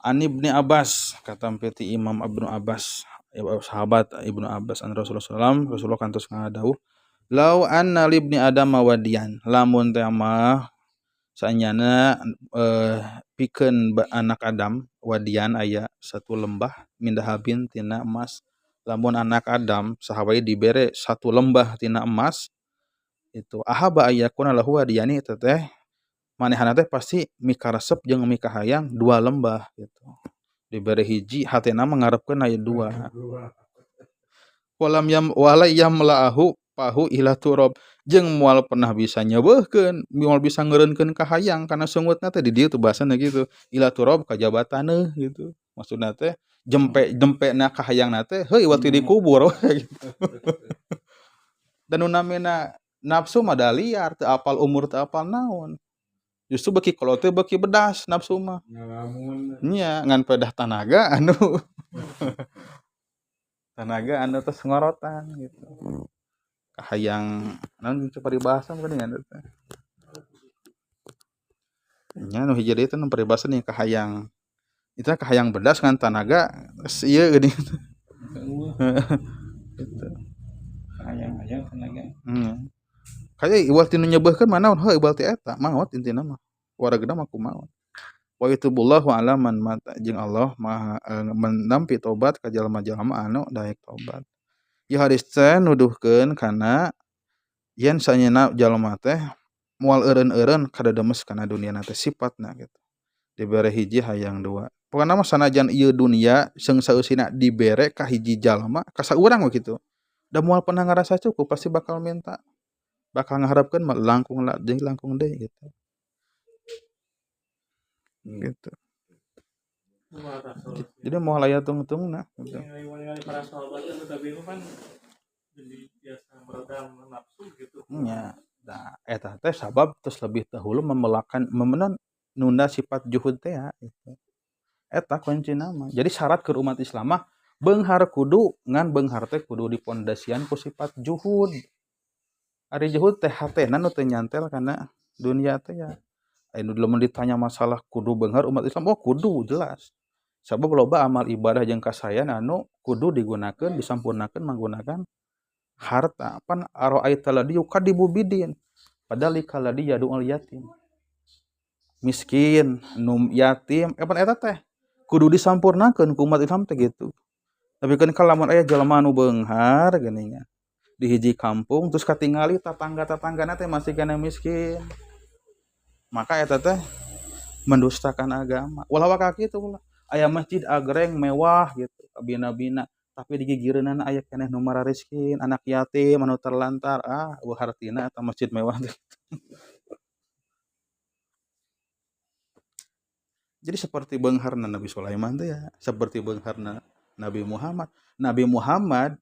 An Ibni Abbas katampi ti Imam Ibnu Abbas, sahabat Ibnu Abbas, an Rasulullah sallam, Rasulullah kantos ngadawuh, lau anna libni Adam wadiyan, lamun teh mah saenyana pikeun anak Adam wadian aya satu lembah min dahabin tina emas. Lamun anak Adam saha wae dibere satu lembah tina emas itu, ahaba ayyakuna lahu wadiyani, eta teh manehna teh pasti mikaresep jeung mikahayang dua lembah gitu. Dibere hiji hatena mah ngarepkeun aya dua. Walam yam wala yamla'ahu pahu ila turab, jeung moal pernah bisa nyeubeuhkeun, moal bisa ngeureunkeun kahayang kana sungutna teh di dieu tuh bahasana gitu. Ila turab kajaba taneuh gitu. Maksudna teh jempe-jempena kahayangna teh heuh iwat dikubur we gitu. Dan nu namina nafsu mah da liar, teu apal umur, teu apal naon. Justru beuki kolot teh beuki bedas nafsu mah. Ngalamun. Nya ngan pedah tanaga anu tanaga anu tos ngorotan gitu. Kahayang naon cek paribasa geuningan teh. Nya nu hiji deui teh nu paribasa nih kahayang. Itu kahayang bedas ngan tanaga geus ieu geuning. Gitu. Kahayang-hayang tanaga. Kaya iwal ti nu nyeubeuhkeun mah naon heuh iwal ti eta maot intina mah. Waragna mah kumaha. Wa yatubullahu ala man mata, jeung Allah maha menampi tobat ka jalma-jalma anu daek tobat. Ieu hadis teh nuduhkeun kana yen sanyana jalma teh moal eureun-eureun kadademes kana duniana teh sifatna gitu. Dibere hiji hayang dua. Pokona mah sanajan ieu dunia seung saeusina dibere ka hiji jalma ka saurang we kitu. Da moal pernah ngarasa cukup, pasti bakal minta. Bakal ngaharepkeun mah langkung deui langkung deui gitu. Gitu. Jadi moal aya tungtungna gitu. Ningali para sahabat tapi itu kan jadi biasa meredam nafsu gitu. Nya. Nah, eta teh sabab terus lebih dahulu memelakan memenon nunda sifat juhud teh ya gitu. Eta kuncina mah. Jadi syarat keur umat Islam mah beunghar kudu, ngan beunghar teh kudu dipondasian ku sifat juhud. Ari juhud teh hatena nu teu nyantel kana dunia teh ya. Anu lamun ditanya masalah kudu beunghar umat Islam, oh kudu jelas. Sabab loba amal ibadah jeung kasayan anu kudu digunakeun, disampurnakeun menggunakan harta. Pan araaita ladzi yukadzibu bidin, padalika ladzi yad'ul yatim. Miskin, nu yatim, pan eta teh kudu disampurnakeun ku umat Islam teh gitu. Tapi kan lamun aya jelema anu beunghar geuningan di hiji kampung terus katingali tatangga-tatanggana teh masih kana miskin. Maka eta teh mendustakan agama. Ulah waka kitu ulah. Aya masjid agreng mewah gitu, bina-bina, tapi di gigireunana aya keneh nu marariskin, anak yatim anu terlantar, ah eueuh hartina eta masjid mewah teh. Jadi seperti beungharna Nabi Sulaiman teh ya, seperti beungharna Nabi Muhammad. Nabi Muhammad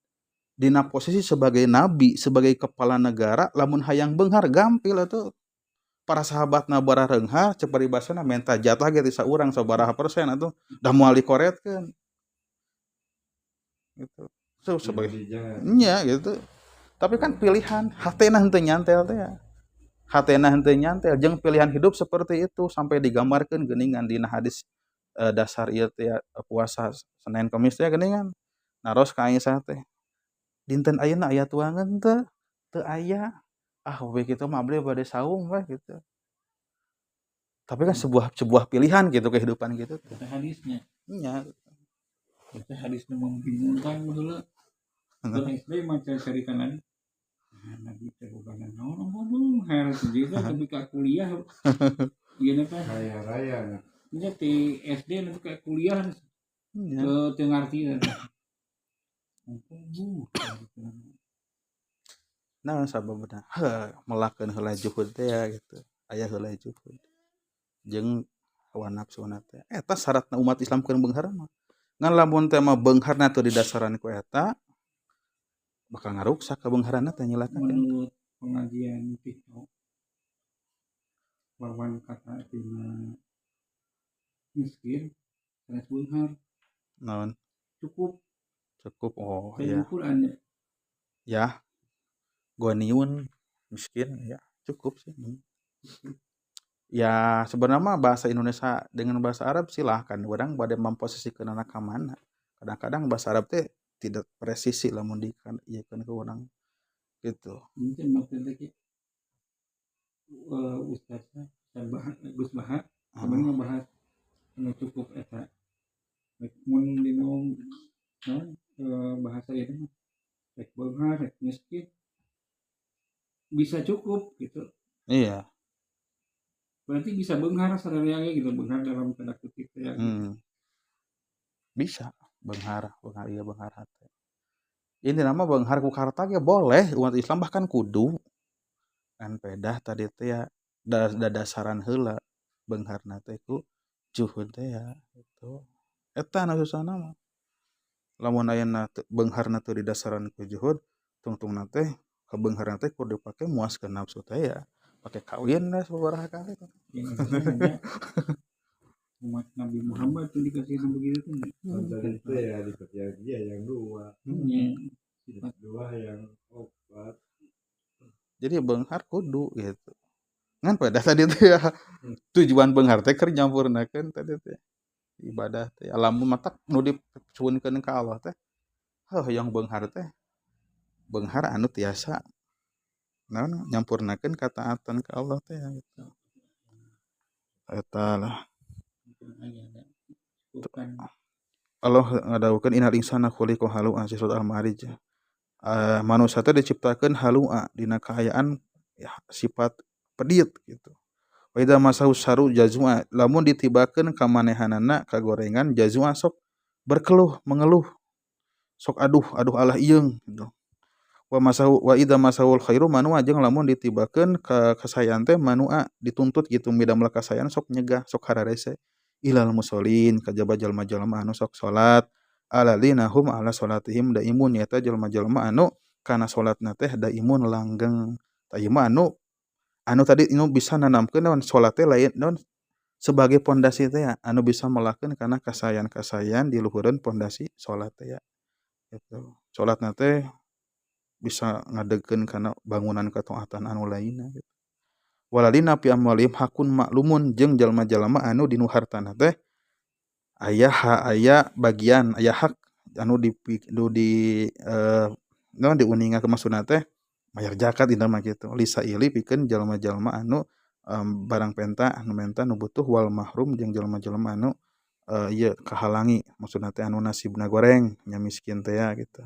dina posisi sebagai nabi, sebagai kepala negara, lamun hayang beunghar gampil atuh. Para sahabatna barareunghar cek paribasana menta jatah ge ti saurang sabaraha persen atuh da moal dikoretkeun. Gitu. So, sebagai nya gitu. Tapi kan pilihan hatena henteu nyantel teh ya. Hatena henteu nyantel jeung pilihan hidup seperti itu sampai digambarkeun geuningan dina hadis dasar ieu teh ya, puasa Senin Kamis teh geuningan. Naros ka Aisyah teh. Dinten ayeuna aya tuangan teu? Teu aya. Ah we kitu mah abdi bade saum we gitu. Tapi kan sebuah pilihan gitu kehidupan gitu teh. Eta hadisnya. Nya. Eta hadisnya membingungkan baheula. Mun SD mah cari-carikan lagi. Nah, Nabi teh boga naon ngomong harus juga tapi ka kuliah. Ieu teh kaya raya. Nya ti SD nepi ka kuliah Nya. Teu ngarti eta. Bu. Nah, sababna heuh melakeun heula juhud teh ya gitu. Aya heula juhud. Jeung hawa nafsuna teh. Eta syaratna umat Islam keur beunghar mah. Ngan lamun teh mah beungharna teu didasaran ku eta bakal ngaruksak kabeungharanna teh nyilakakeun. Menurut pengajian fiqh lawan kata tina miskin sanes beunghar. Naon? Cukup. Cukup, oh Saya ya. Quran ya. Ya. Goniun miskin ya cukup sih. Ya, sebenarnya mah bahasa Indonesia dengan bahasa Arab silahkan, urang bade memposisikeunana ka mana. Kadang-kadang bahasa Arab teh tidak presisi lamun di ieu ku urang gitu. Mungkin maksudnya ki Ustaz Ustaz Baha, Gus Baha kemarin ngebahas anu cukup eta mun dina naon bahasa ieu mah rek beunghar rek miskin bisa cukup gitu. Iya. Berarti bisa beunghar sararea gitu, beunghar dalam tanda kutip ya gitu. Bisa beunghar, beunghar ieu, beunghar hate. Intina mah beunghar ku harta ge boleh, umat Islam bahkan kudu. Kan pedah tadi teh ya dadasaran heula beungharna teh ku juhud teh ya gitu. Eta nu susahna mah. Lamun ayeuna beungharna teu didasaran ku juhud, tungtungna teh kabeungharna teh kudu dipake muaskeun nafsu teh ya. Pake kawin lah sababaraha kali. Yang hanya umat Nabi Muhammad tuh dikasih yang begitu tuh. Tadi itu ya di yang dia yang dua, Sifat dua yang opat. Jadi beunghar kudu gitu. Ngan pada tadi teh ya tujuan beunghar teh keur nyampurnakeun tadi teh ibadah teh. Lamun matak nu disuhunkeun ka Allah teh heuh, yang beunghar teh beunghar anu tiasa naon, nyampurnakeun kataatan ka Allah teh ya gitu. Eta lah. Bukan. Allah ngadawuhkeun innal insana khuliqa halu'a, surat Al-Ma'arij. Manusia teh diciptakeun halu'a dina kaayaan ya, sifat pedit gitu. Wa idza masahu syarru jazua, lamun ditibakeun ka manehanana kagorengan, jazua sok berkeluh, mengeluh. Sok aduh aduh alah ieung gitu. Wa masahu wa idza masahul khairu manua, jeung lamun ditibakeun ka kasaean teh manua dituntut gitu midamel kasaean, sok nyegah, sok hararese. Ilal musholin, kajaba jalma-jalma anu sok salat, alladzina hum ala salatihim daimun, nyaeta jalma-jalma anu kana salatna teh daimun langgeng. Tah, ieu mah anu anu tadi anu bisa nanamkeun naon, salat teh lain naon sebagai pondasi teh ya, anu bisa melakeun kana kasaean-kasaean di luhureun pondasi salat teh ya gitu. Salatna teh bisa ngadegkeun kana bangunan ketaatan anu lainna gitu. Waladina fi amwalihim hakun maklumun, jeung jalma-jalma anu dinu hartana teh aya aya bagian, aya hak anu di nu di naon, diuninga, maksudna teh mayar zakat intina mah kitu. Lisaili pikeun jalma-jalma anu barang penta, anu menta, nu butuh, wal mahrum jeung jalma-jalma anu ieu kahalangi, maksudna teh anu nasibna goreng nya, miskin teh ya gitu.